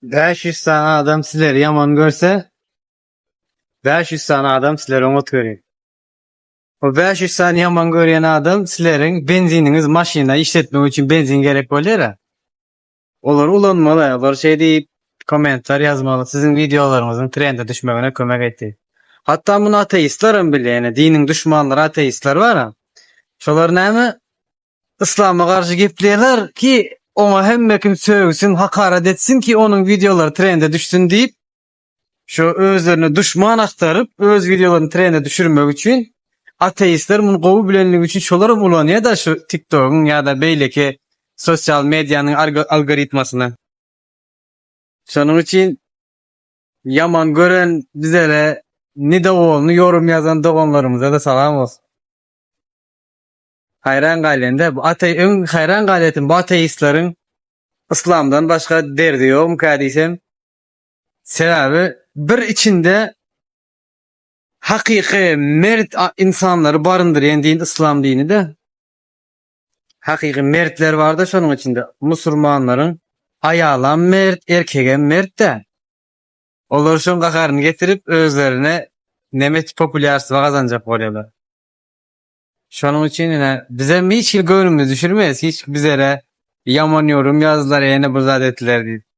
500 sany adam sizleri ýaman görse, 500 sany adam sizleri oňat görýär. O 500 sany ýaman görýän adam sizleriň benziniňiz maşyna işletmek üçin benzin gerek bolýar-a. Olary ulanmaly, olar şeý diýip kommentler ýazmaly, siziň wideolaryňyzyň trende düşmegine kömek etdi. Hatda muny ateistler hem bilýär, ýöne diniň duşmanlary ateistler bar-a. Şolar näme? Yslama garşy gepleýärler ki, oňa hemme kim sögsün, hakarat etsin ki, onuň wideolary trende düşsün diýip, Şu özlerine duşman agtaryp, öz wideolaryny trende düşürmek üçin ateistler muny gowy bilenligi üçin şolaram ulanýar-da şu TikTok-yň ýa-da beýleki sosial medianyň algoritmasyny. Şonuň üçin ýaman gören bizlere nedowolny ýorum ýazan doganlarymyza-da salam bolsun. Haýran galýan-da bu ate öň haýran galýatym bu ateistleriň yslamdan başga derdi ýokmyka diýsem, Sebäbi bir içinde hakyky mert ynsanlary baryndyrýan din yslam dini-de. Hakyky mertler barda şonuň içinde. Musurmanlaryň aýalam mert, erkegem mert-de. Olar şoň gaharyny getirip özlerine nemes populýarstwa gazanjak bolýarlar. Şonuň üçin ine bizem hiç hili göwnümizi düşürmeýäs hiç bizlere ýaman ýorum ýazdylar ýene bir zat etdiler diýip.